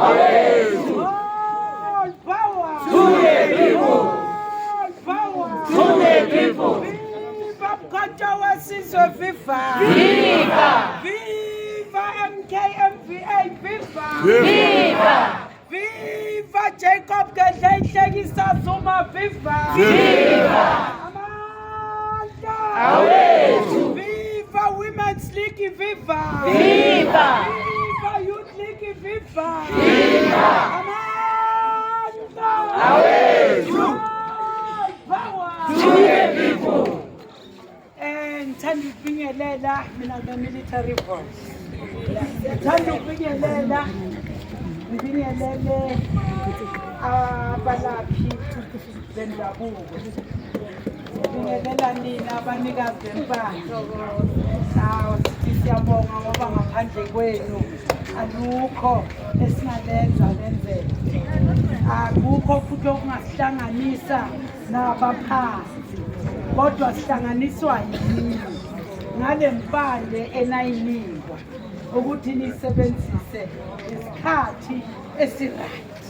Awethu. All power to the people. All power to the people. Viva Mkhonto weSizwe, viva! Viva! Viva MKMVA, viva! Viva! Viva Jacob Gedleyihlekisa Zuma, viva! Viva! Amandla! Awethu. Viva Women's League, viva! Viva! Viva Youth League, viva! Viva! Amandla! Awethu. All power to the people. Ngithanda ukubingelela mina nge-military voice. Ngithanda ukubingelela, ngibingelele abalaphi bendabuko. Ngibingelela nina abanikazi bempahla. Hawu, sithi siyabonga ngoba ngaphandle kwenu alukho esingalenza lenzeke. Akukho futhi okungasihlanganisa nabaphansi, kodwa sihlanganiswa yini ngale mpande enayinikwa ukuthi nisebenzise isikhathi esi-right,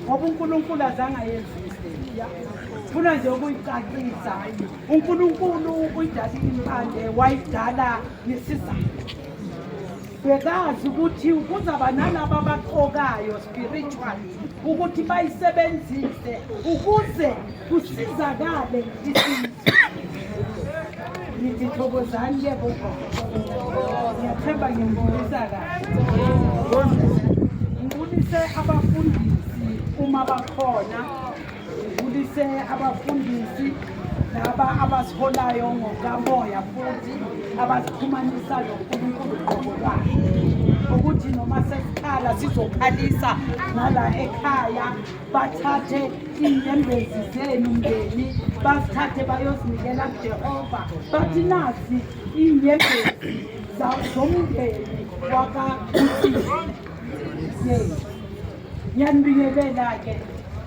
ngoba uNkulunkulu azange ayenze mistake. Funa nje ukuyicacisa, uNkulunkulu uyidala impande, wayidala ngesizathu. Bekazi ukuthi kuzaba nalaba abaqokayo spiritually ukuthi bayisebenzise ukuze kusizakale isizwe. Ngithi thokozani-ke bogogo, ngiyathemba ngiyambonisa kahle. Ngibulise abafundisi uma bakhona, ngibulise abafundisi laba abasiholayo ngokamoya futhi abasixhumanisa noNkulunkulu qobo lwakhe, ukuthi noma sesikhala sizokhalisa nala ekhaya, bathathe iy'nyembezi zenu mndeni, bazithathe bayozinikela kuJehova, bathi nazi iy'nyembezi zomndeni wakaMsisi. Yes, ngiyanibingelela-ke,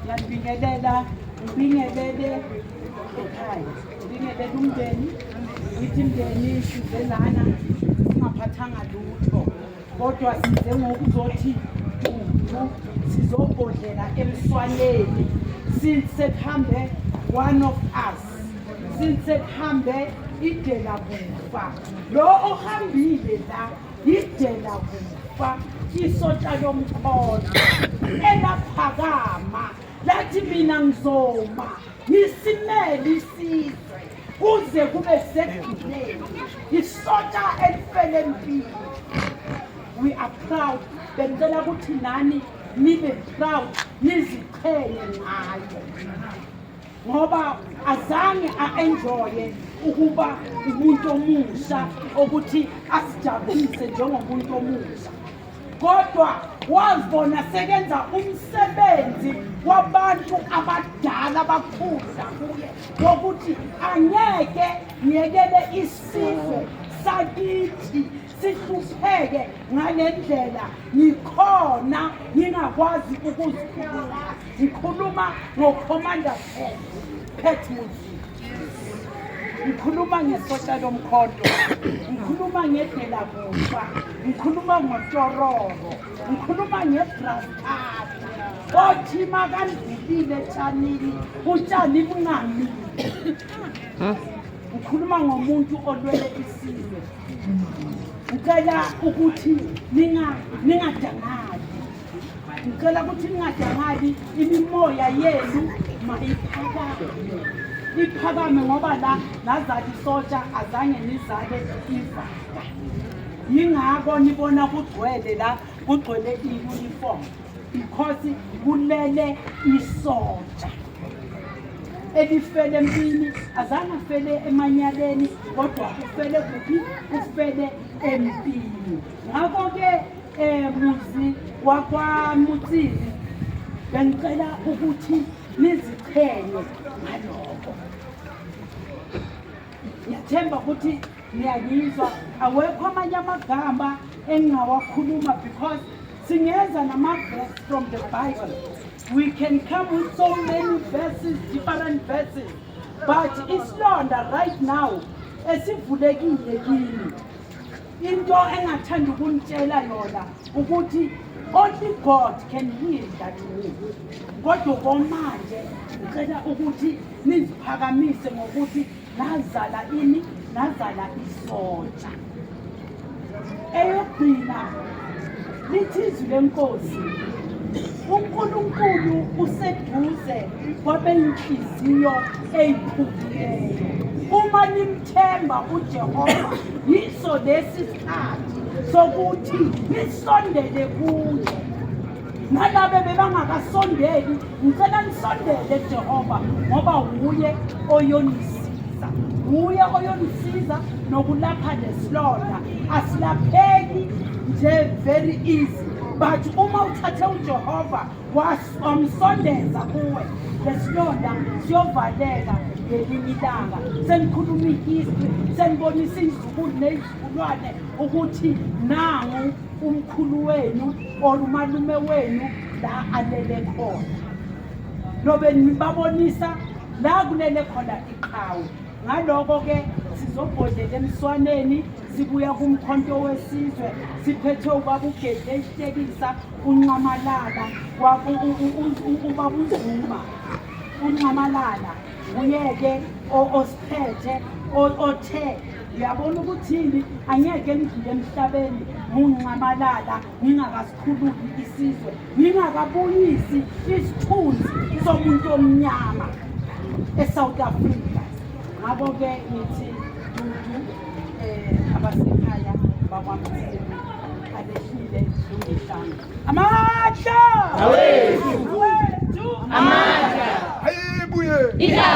ngiyanibingelela, ngibingelele ekhaya, ngibingelele umndeni. Ngithi mndeni, size lana singaphathanga lutho, kodwa size ngokuzothi dudu, sizobhodlela emswaneni since sekuhambe one of us, since sekuhambe idela kufa. Lo ohambile la idela kufa, isotsha lomkhono elaphakama lathi mina ngizoma ngisimele isizwe kuze kube sekugcineni, isotsha elifele empini. We are proud. Bengicela ukuthi nani nibe proud, niziqhenye ngayo, ngoba azange a-enjoye ukuba umuntu omusha ukuthi asijabulise njengomuntu omusha, kodwa wazibona sekenza umsebenzi wabantu abadala abakhulu kuye, wokuthi angeke ngiyekele isizwe sakithi sihlupheke ngale ndlela, ngikhona ngingakwazi ukuzikhuluma. Ngikhuluma ngoCommander Pat Muzi, ngikhuluma ngesosha lomkhonto, ngikhuluma ngedela kufa, ngikhuluma ngotororo, ngikhuluma ngegrass othi makandlulile etshanini utshani bungamili. Ngikhuluma ngomuntu olwele isizwe. Ngicela ukuthi ningadangali, ngicela ukuthi ningadangali, imimoya yenu mayiphakame, iphakame, ngoba la nazali isotsha, azange nizale ivaka. Yingakho nibona kugcwele la, kugcwele i-uniform, because kulele isotsha elifele empini. Azange afele emanyaleni, kodwa ufele kuphi? Ufele empini. Ngakho-ke muzi wakwaMutsili, bengicela ukuthi niziqhenye ngalokho. Ngiyathemba ukuthi niyangizwa. Awekho amanye amagama engingawakhuluma because singeza nama-verse from the Bible. We can come with so many verses, different verses, but isilonda right now esivulekile kini, into engathanda ukunitshela yona ukuthi Only God can heal that wound. Kodwa komanje ngicela ukuthi niziphakamise ngokuthi nazala ini, nazala isotsha. Eyokugcina lithi izwi lenkosi, uNkulunkulu useduze kwabeyinhliziyo eyiphukileyo. Uma nimthemba uJehova, yiso lesi sikhathi sokuthi nisondele kuye. Nalabe bebangakasondeli, ngicela nisondele Jehova, ngoba wuye oyonisiza, wuye oyonisiza nokulapha lesilonda. Asilapheki nje very easy, but uma uthathe uJehova wamsondeza kuwe, lesilonda siyovaleka ngelinye ilanga. Senikhuluma ihistory, senibonisa izizukulu nezizukulwane ukuthi nangu umkhulu wenu or umalume wenu la alele khona, nobe nibabonisa la kulele khona iqhawe. Ngaloko-ke sizobhodlela emswaneni, sibuya kumkhonto wesizwe, siphethe ubaba uGedle Ihlekisa, uNxamalala, ubaba uZuma. uNxamalala uyeke osiphethe, othe uyabona ukuthini, angeke ngidlule emhlabeni ngunxamalala ngingakasikhululi isizwe, ngingakabuyisi isithunzi somuntu omnyama eSouth Africa. Ngakho-ke ngithi dudu abasekhaya bakwaMthembu, alehlile lungehlanga amandla Awethu. Awethu Amandla. Ayibuye. Indaba.